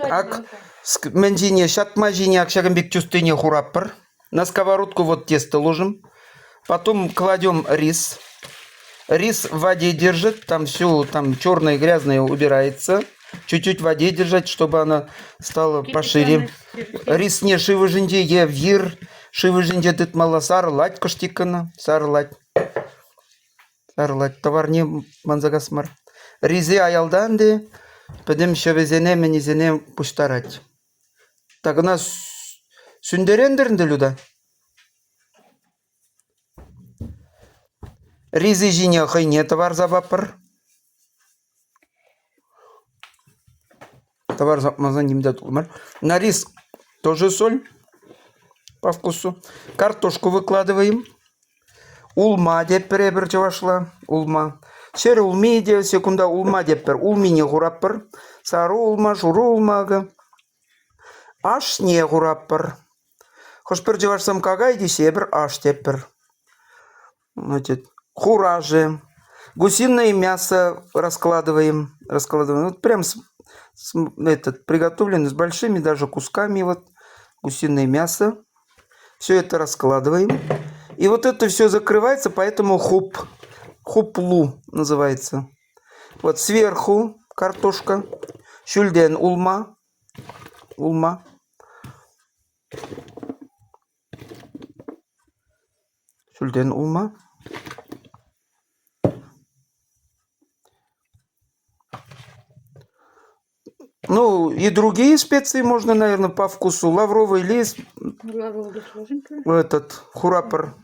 Ак мӗн ҫине, ҫатма ҫине ак ҫакӑн пек чустине хуратпӑр. На сковородку вот тесто ложим. Потом кладем рис. Рис в воде держит, там все там черное грязное убирается. Чуть-чуть в воде держать, чтобы она стала пошире. Рисне шыв ӑшӗнче е вир шыв ӑшӗнче тытмалла сарӑлать кӑштиккӑна, сарӑлать. Сарӑлать. Тӑварне манса кас мар. Рисе аялтан те пӗтӗм ҫӑвӗсене мӗнӗсене пуҫтарать. Так ӑна сӳнтерентӗр ӗнтӗ, Люда? Риси ҫине хӑйне тӑвар сапатпӑр. Тӑвар сапмасан ним те тулмар. На рис тоже соль по вкусу. Картошку выкладываем. Улма тетпӗр эпир чӑвашла, улма. Ҫӗр улми те секунда улма тетпӗр. Улмине хуратпӑр. Сарӑ улма, шурӑ улма акӑ. Ашне хуратпӑр. Хӑш-пӗр чӑвашсем какай теҫҫӗ, эпир аш тетпӗр. Значит, хуражи. Гусиное мясо раскладываем. Раскладываем. Вот прям с, с, этот, приготовлено с большими даже кусками вот гусиное мясо. Все это раскладываем. И вот это все закрывается, поэтому хуп, хуплу называется. Вот сверху картошка, ҫӳлтен улма, улма. Ҫӳлтен улма. Ну, и другие специи можно, наверное, по вкусу. Лавровый лист. Лавровый лист ложим. Этот, хурапыр.